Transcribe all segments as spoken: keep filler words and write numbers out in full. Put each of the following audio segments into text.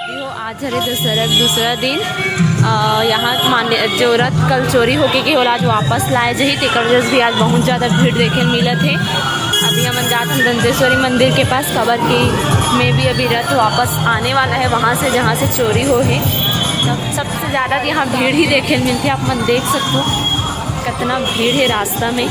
हो, आज हरे दशहरा के दूसरा दिन। अ, यहाँ मान्य जो रथ कल चोरी होके गे हे, ओला आज वापस लाए जाही, तेकर वजह से भी आज बहुत ज़्यादा भीड़ देखे ल मिलत हे। अभी हमन जात हन दंतेश्वरी मंदिर के पास, काबर कि में भी अभी रथ वापस आने वाला है वहाँ से, जहाँ से चोरी हो हे। तब सबसे ज़्यादा तो यहाँ भीड़ ही देखे ल मिलथे, आप मन देख सकथो कितना भीड़ है रास्ता में।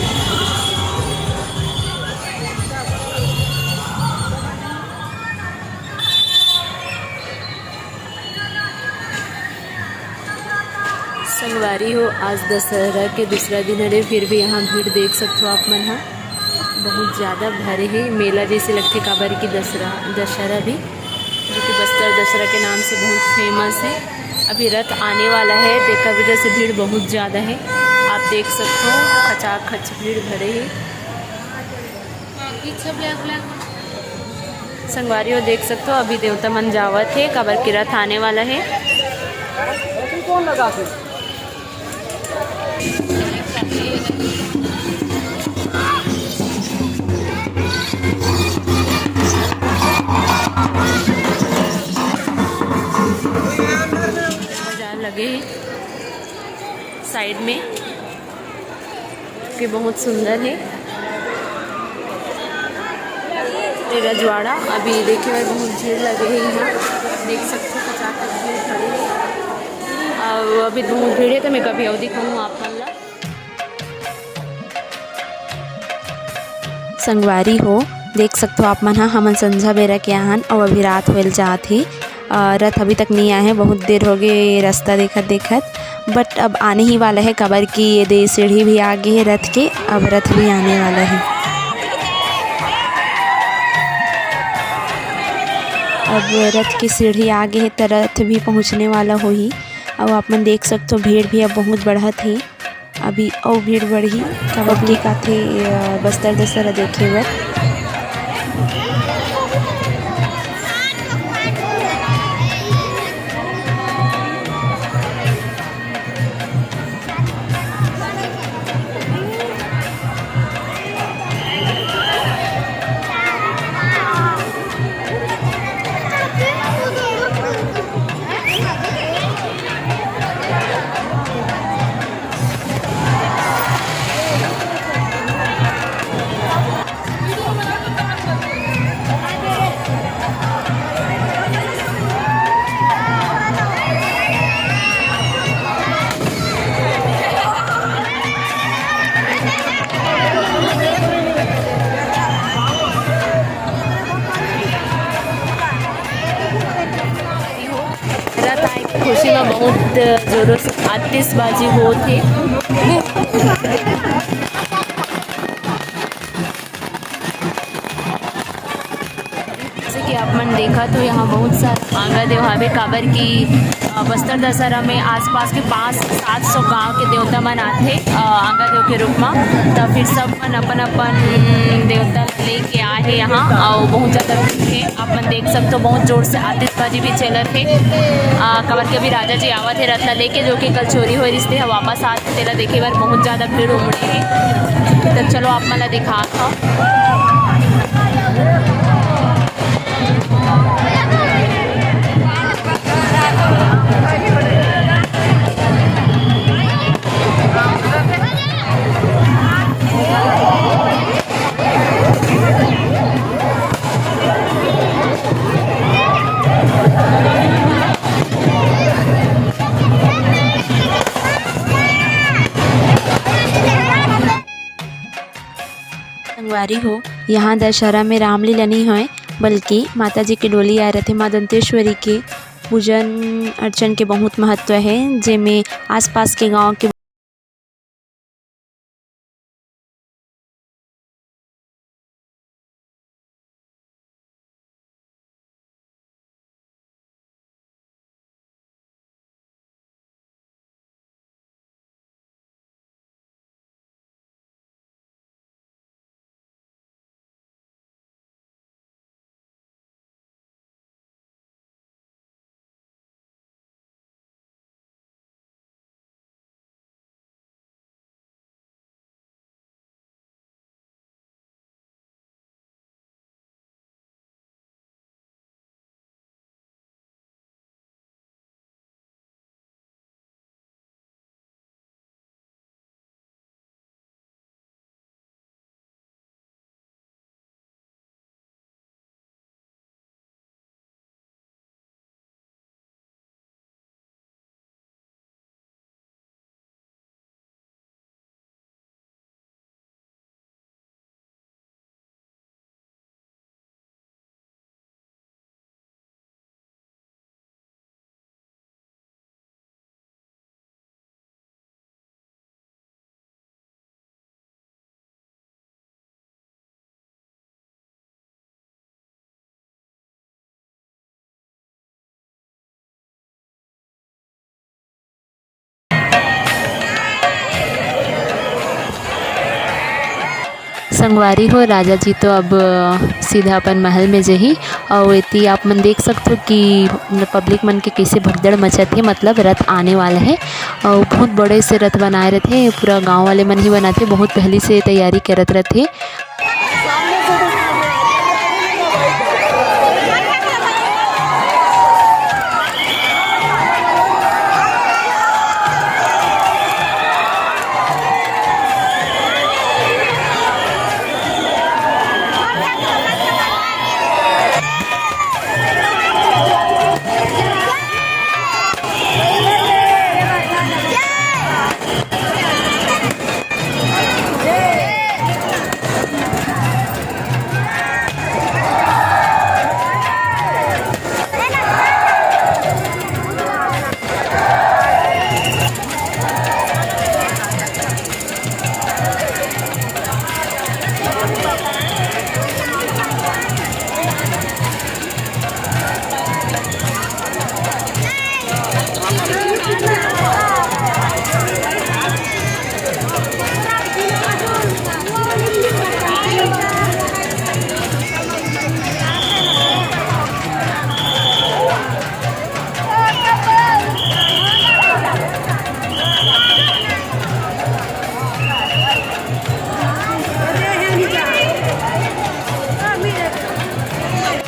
संगवारी हो, आज दशहरा के दूसरा दिन हरे, फिर भी यहाँ भीड़ देख सकथो आप मन ह, बहुत ज़्यादा भरे हे। मेला जैसे लगथे, काबर कि दसरा, दशहरा भी, जो कि बस्तर दशहरा के नाम से बहुत फेमस है। अभी रथ आने वाला है, तेकर वजह से भीड़ बहुत ज़्यादा है। आप देख सकथो, खचाखच भीड़ भरे हे। संगवारी हो, देख सकथो, अभी देवता मन जावत हे, काबर कि रथ आने वाला है। लगे हे साइड में। के बहुत सुंदर है ये रजवाड़ा। अभी देखे बर बहुत भीड़ लगे है यहाँ, देख सकते हो, पचास तक भीड़ खड़ी है। और अभी बहुत भीड़ है, तो मैं कभी और दिखाऊँ आप मन ला। संगवारी हो, देख सकथो आप मन ह, हमन संझा बेरा के आहन अउ अभी रात होए ल जात हे। अ, रथ अभी तक नइ आए हे, बहुत देर होगे रास्ता देखत देखत, but अब आने ही वाला है, काबर कि ये दे सीढ़ी भी आ गे हे रथ के, अब रथ भी आने वाला है। अब रथ के सीढ़ी आ गे हे, त रथ भी पहुँचने वाला होही। अउ आप मन देख सकथो, भीड़ भी अब बहुत बढ़त हे। अभी अउ भीड़ बढ़ही, काबर कि आथे, अ, बस्तर दशहरा देखे बर। रथ आए के खुशी में बहुत जोरों से आतिशबाजी होत हे। जैसे कि आप मन देखत हो, यहाँ बहुत सारा आंगा देव हावे, काबर कि, अ, बस्तर दशहरा में आसपास के पाँच से सात सौ गांव के देवता मन आथे, अ, आंगा देव के रूप में। त फिर सब मन अपन अपन देवता लेके आए हे यहाँ, अउ बहुत ज्यादा भीड़ हे। आप मन देख सकते हो, बहुत जोर से आतिशबाजी भी चलत हे। अ, काबर कि अभी राजा जी आवत हे रथ ला लेके, जो कि कल चोरी होए रिहिस ते ह वापस आत तेला देखे बर बहुत ज्यादा भीड़ उमड़े हे। त चलो आप मन ला दिखात हव। संगवारी हो, यहाँ दशहरा में रामलीला नइ होय, बल्कि माता जी के डोली आए रथे। माँ दंतेश्वरी के पूजन अर्चन के बहुत महत्व है, जेमे आसपास के गांव के संगवारी हो, राजा जी तो अब, अ, सीधा अपन महल में जही। अउ एती आप मन देख सकथो कि पब्लिक मन के कइसे भगदड़ मचत हे, मतलब रथ आने वाला हे। अउ बहुत बड़े से रथ बनाए रथे, पूरा गांव वाले मन ही बनाथे, बहुत पहली से तैयारी करत रथे।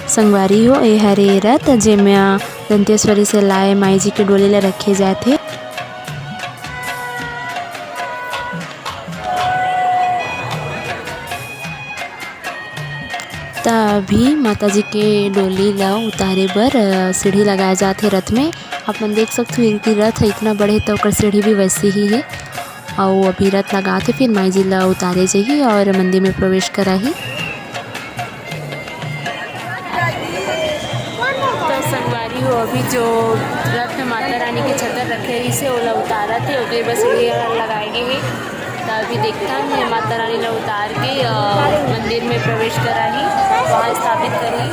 संगवारी हो, ए हरे रथ, जेमा दंतेश्वरी से लाए माई जी के डोली ला रखे जाथे। त अभी माता जी के डोली ला उतारे बर, अ, सीढ़ी लगाए जात हे रथ में। आप मन देख सकथो कि रथ ह इतना बड़े, त ओकर सीढ़ी भी वैसे ही हे। अउ अभी रथ लगात हे, फिर माई जी ला उतारे जाही और मंदिर में प्रवेश कराही। तो संगवारी हो, अभी जो रथ में माता रानी के छतर रखे रहिसे, ओला उतारत हे, ओकरे बर सीढ़ी लगाए गे हे। त अभी देखथन, माता रानी ला उतार के, अ, मंदिर में प्रवेश कराही, वहाँ स्थापित करही।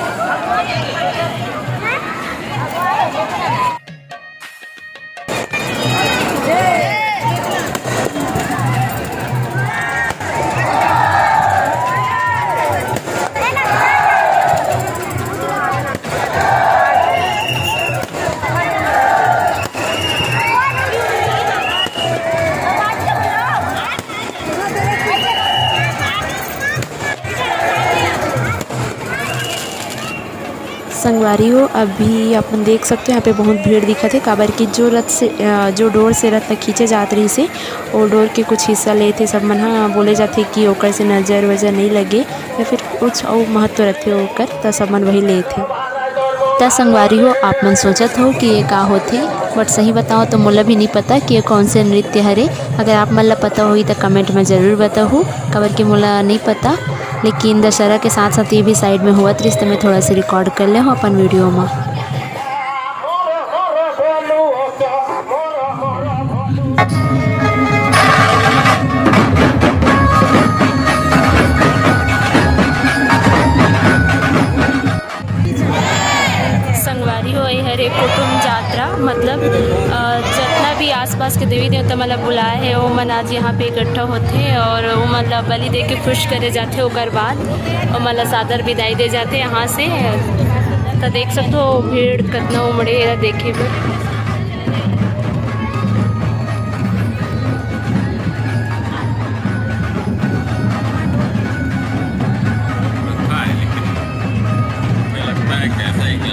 संगवारी हो, अभी अपन देख सकते हो, यहाँ पे बहुत भीड़ दिखत हे, काबर कि जो रथ से, अ, जो डोर से रथ ला खींचे जात रहिस हे, ओ डोर के कुछ हिस्सा लेत हे सब मन ह। बोले जाथे कि ओकर से नजर वजर नहीं लगे या फिर कुछ अउ महत्व रथे ओकर, त सब मन वही लेत हे। त संगवारी हो, आप मन सोचत हो कि ये का होथे, but सही बताओ तो मोला भी नहीं पता कि ये कौन से नृत्य हरे। अगर आप मन ला पता होही त comment में जरूर बताहू, काबर कि मोला नहीं पता। लेकिन दशहरा के साथ साथ ये भी side में होवत रहिस, त मैं थोड़ा सा record कर ले हूँ अपन video में। संगवारी हो, ये हरे कुटुम जात्रा, मतलब, अ, जतना भी आसपास के देवी देवता मन ला बुलाए हे, वो मन आज यहाँ पे इकट्ठा होथे और वो मन ला बलि दे के खुश करे जाथे। ओकर बाद वो मन ला सादर विदाई दे जाथे यहाँ से। तो देख सकते हो, भीड़ कितना उमड़े हे देखे बर। रखा है, लेकिन मुझे लगता है कि ऐसा ही कर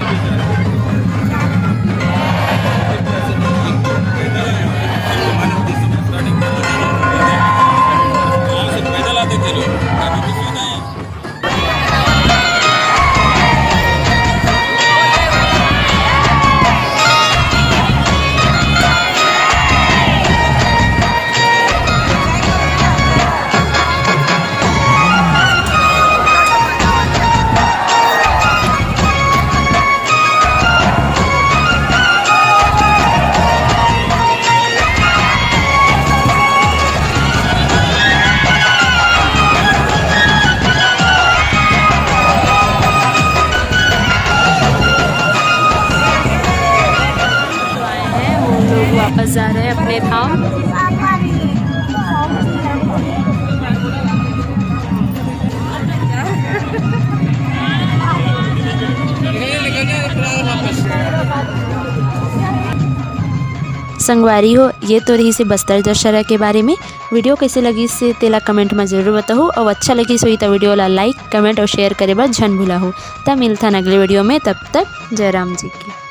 पैदल आते थे लोग, अभी किसी नहीं। आए हैं, वो लोग वापस जा रहे हैं अपने धाम। संगवारी हो, ये तो रहिसे बस्तर दशहरा के बारे में। वीडियो कइसे लगिस तेला comment म जरूर बताहू, अउ अच्छा लगिस होही त वीडियो ला like, comment अउ share करे बर झन भुलाहू। त मिलथन अगले वीडियो में, तब तक जय राम जी की।